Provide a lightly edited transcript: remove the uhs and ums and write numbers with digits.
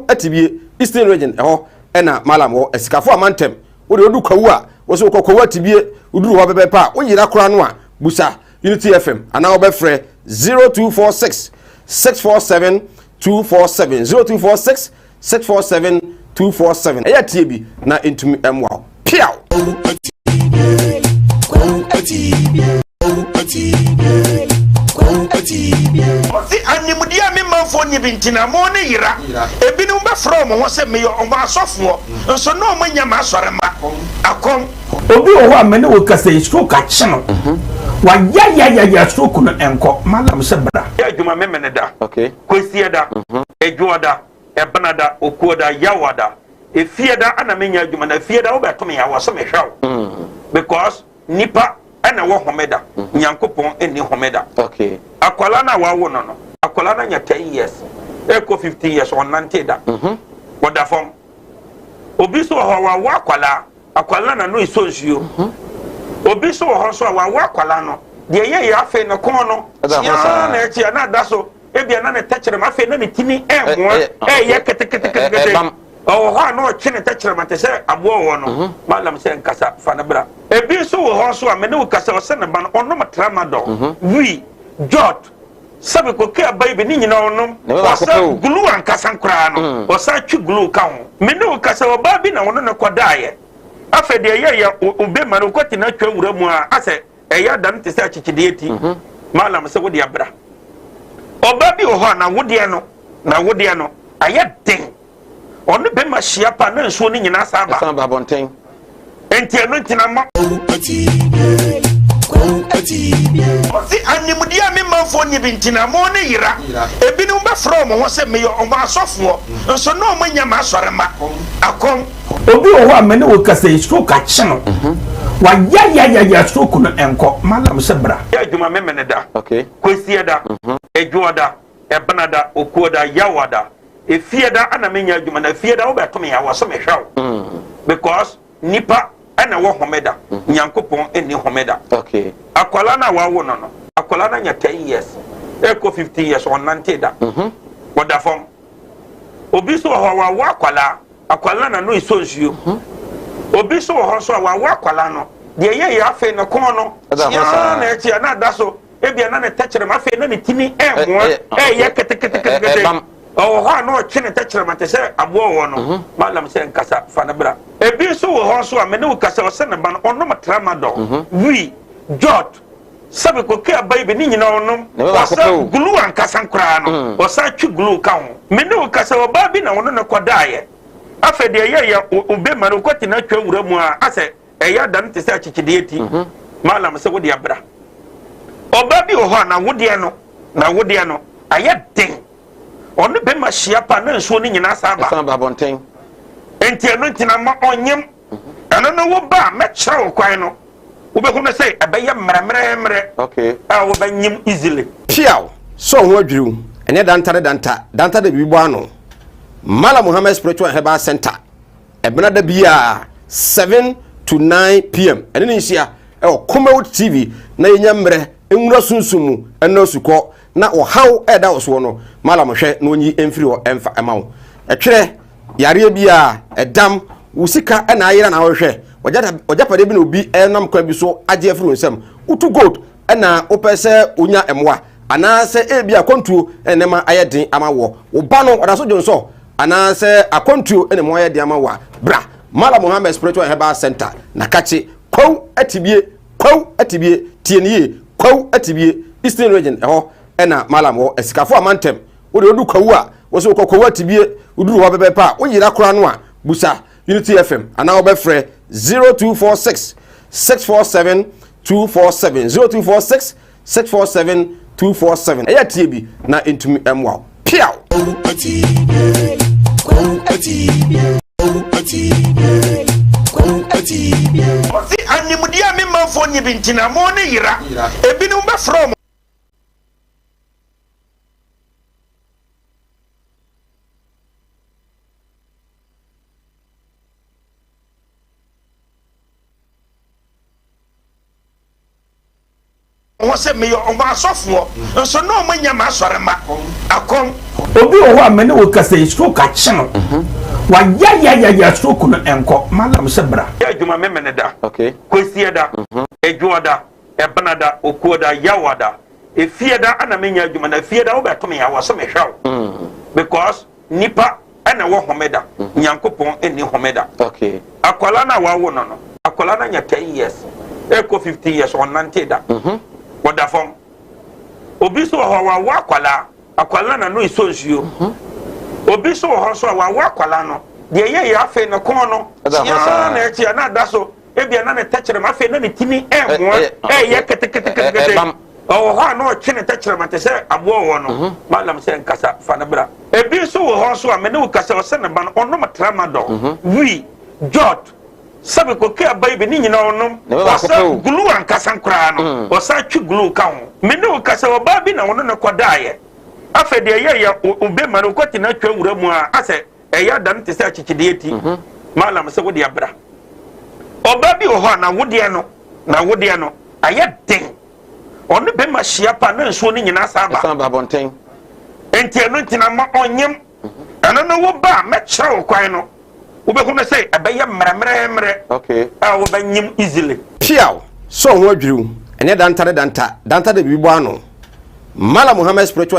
Atibie, Eastern Region, ɛhɔ ɛna Malam wɔ. Asikafo amantam, wode wodu Kwawu a, wɔsɛ wokɔ Kwawu Atibie, woduru hɔ pɛpɛpɛ a, woyera koraa no a, busa Unity FM anaa wobɛfrɛ 0246 647 247, 0246 647 247. Ɛyɛ tie bi na ntumi mmoa wo. Piaw! Ɔse animdeɛ a me manfoɔ nni bi nti na mo ne yera. Ebinom bɛfrɛ wɔn ho sɛ meyɛ wɔn asɔfoɔ, nso na wɔn nyɛ m'asɔremma. Akɔm. Obi wɔ hɔ a me ne wo kasa yi, stroke akye no. Wayayayaya, stroke no nkɔ. Malam sɛ bra. Yɛ adwuma Memeneda, Kwasiada, Adwoada, Ɛbenada, Okuoda, Yawada, Efiada ana menya adwuma na Efiada wobɛto me a wɔ se mehwɛ wo because nipa ɛna ɛwɔ homeda, Nyankopɔn nni homeda. Akwalaa no a wawo no no, akwalaa no anya 10 years ɛkɔ 15 years, ɔnnante da, ɔda fam. Obi nso wɔ hɔ a wawo akwalaa, akwalaa no n'ano esɔ nsuo. Obi nso wɔ hɔ nso a wawo akwalaa no, deɛ ɛyɛ yɛ afei ne kɔn no kyiaa na ɛkyia na ada so, ebia na ne tɛkyerɛma afei na ne tini ɛɛmoa ɛɛyɛ keteketekete. Ɔwɔ hɔ a na ɔtwe ne tɛkyerɛma te sɛ aboa wɔ no. Malam sɛ nkasa fa no bra. Ebi nso wɔ hɔ nso a me ne wo kasa, ɔsɛ ne ba no ɔnom tramadol, wii, jot, sɛbi koke aba yi bi ne nyinaa ɔnom. Ɔsɛ glue ankasa koraa no, ɔsan twe glue ka ho. Me ne wo kasa, ɔbaa bi na ɔno ne kɔdaeɛ. Afei deɛ ɛyɛ yɛ obe ma no kɔte na atwa wura mu a asɛ ɛyɛ adan te sɛ akyekyedeɛ ti. Malam sɛ wode abra. Ɔbaa bi wɔ hɔ a na wodeɛ no ayɛ den. Ɔne bɛma hyia pa na nsuo no nyinaa san ba. Ɛsan ba abɔnten. Nti ɛno ntina ma. Ɔse animdeɛ a me manfoɔ nni bi nti na mo ne yera. Ebinom bɛfrɛ wɔn ho sɛ meyɛ wɔn asɔfoɔ, nso na wɔn nyɛ m'asɔremma. Akɔm. Obi wɔ hɔ a me ne wo kasa yi, stroke akye no. Wayayayaya, stroke no nkɔ. Malam sɛ bra. Yɛ adwuma Memeneda, Kwasiada, Adwoada, Ɛbenada, Okuoda, Yawada, Efiada ana menya adwuma na Efiada wobɛto me a wɔ se mehwɛ wo because nipa ɛna ɛwɔ homeda, Nyankopɔn nni homeda. Akwalaa no a wawo no no, akwalaa no anya 10 years ɛkɔ 15 years, ɔnnante da, ɔda fam. Obi nso wɔ hɔ a wawo akwalaa, akwalaa no n'ano esɔ nsuo. Obi nso wɔ hɔ nso a wawo akwalaa no, deɛ ɛyɛ yɛ afei ne kɔn no kyiaa na ɛkyia na ada so, ebia na ne tɛkyerɛma afei na ne tini ɛɛmoa ɛɛyɛ keteketekete. Ɔwɔ hɔ a na ɔtwe ne tɛkyerɛma te sɛ aboa wɔ no. Malam sɛ nkasa fa no bra. Ebi nso wɔ hɔ nso a me ne wo kasa, ɔsɛ ne ba no ɔnom tramadol, wii, jot, sɛbi koke aba yi bi ne nyinaa ɔnom. Ɔsɛ glue ankasa koraa no, ɔsan twe glue ka ho. Me ne wo kasa, ɔbaa bi na ɔno ne kɔdaeɛ. Afei deɛ ɛyɛ yɛ obe ma no kɔte na atwa wura mu a asɛ ɛyɛ adan te sɛ akyekyedeɛ ti. Malam sɛ wode abra. Ɔbaa bi wɔ hɔ a na wodeɛ no ayɛ den. Ɔne bɛma hyia pa na nsuo no nyinaa san ba. Ɛsan ba abɔnten. Nti ɛno ntina ma ɔnyem. Ɛno no wo ba a mɛkyerɛ wo kwan no, wobɛhu no sɛ ɛbɛyɛ mmerɛmmerɛmmerɛ a wobɛnyem easily. Piaw! Sɛ ɔho adwiriw, ɛnyɛ danta ne danta, danta de biribi bɔ ano. Mala Muhammad Spiritual and Herbal Center, ɛbena da biara 7 to 9 pm, ɛne ne nhyia ɛwɔ Kumawood TV na yɛnya mmerɛ nwura sunsum mu ɛna asukɔ na ɔhaw ɛda wɔ soɔ no, Malam hwɛ na ɔnyi mfiri hɔ ɛmfa ɛma wo. Ɛtwerɛ yareɛ biara ɛdam wo sika ɛna ayera na wohwɛ ɔgyapadeɛ bi na obi ɛnam kwan bi so agye afiri wo nsam, wotu gold ɛna wopɛ sɛ wonya mmoa, anaasɛ ebi akwantuo ɛna nneɛma ayɛ den ama wɔ wo ba no ɔda so dwonsɔ, anaasɛ akwantuo ɛna mu ayɛ den ama wɔ a, bra Mala Muhammed Spiritual and Herbal Center na kakye Kwawu Atibie, Kwawu Atibie, tie ne yie, Kwawu Atibie, Eastern Region, ɛhɔ ɛna Malam wɔ. Asikafo amantam, wode wodu Kwawu a, wɔsɛ wokɔ Kwawu Atibie, woduru hɔ pɛpɛpɛ a, woyera koraa no a, busa Unity FM anaa wobɛfrɛ 0246 647 247, 0246 647 247. Ɛyɛ tie bi na ntumi mmoa wo. Piaw! Ɔse animdeɛ a me manfoɔ nni bi nti na mo ne yera. Ebinom bɛfrɛ wɔn ho sɛ meyɛ wɔn asɔfoɔ, nso na wɔn nyɛ m'asɔremma. Akɔm. Obi wɔ hɔ a mene wo kasa yi, stroke akye no. Wayayayaya, stroke no ɛnkɔ. Malam sɛ bra. Yɛ adwuma Memeneda, Kwasiada, Adwoada, Ɛbenada, Okuoda, Yawada, Efiada ana menya adwuma, na Efiada wobɛto me a wɔ sɛ mehwɛ wo, because nipa ɛna ɛwɔ homeda, Nyankopɔn ɛnni homeda. Akwala no a wawo no, akwala no anya 10 years ɛkɔ 15 years, ɔnante da, ɔda fam. Obi nso wɔ hɔ a wawo akwala, akwala na no esɔ nsuo. Obi nso wɔ hɔ nso a wawo akwala no deɛ ɛyɛ yɛ, afei ne kɔn no Ɛda hɔ kyea saa. na ɛkyea na ada so, ebia na ne tɛkyerɛma afei na ne tini ɛmoa ɛyɛ keteketekete. Ɛbam. Ɔwɔ hɔ a na ɔtwe ne tɛkyerɛma te sɛ aboa wɔ no. Malam sɛ nkasa fa ne bra. Ebi nso wɔ hɔ nso a mene wo kasa, ɔsɛ ne ba no ɔnom tramadol, wii, jot, sɛbi koke aba yi bi ne nyinaa ɔnom. Ne ba baako pɛ o. Ɔsɛ glue ankasa koraa no, ɔsan twe glue ka ho. Mene wo kasa, ɔbaa bi na ɔno ne kɔdaeɛ, afei deɛ ɛyɛ yɛ obɛma no wokɔte no atwa wura mu a, asɛ ɛyɛ ada no te sɛ akyekyedeɛ ti. Malam sɛ wode abra. Ɔbaa bi wɔ hɔ a na wodeɛ no ayɛ den, ɔne bɛma hyia pa na nsuo no nyinaa saa ba. Ɛsan ba abɔnten. Nti ɛno nti na ma ɔnyem ɛno no, wo ba a mɛkyerɛ wo kwan no, wobɛhu no sɛ ɛbɛyɛ mmerɛmmerɛmmerɛ a wobɛnyem easily. Piaw, sɛ ɔho adwiriw, ɛnyɛ danta ne danta, danta de biribi bɔ ano. Mala Muhammad Spiritual.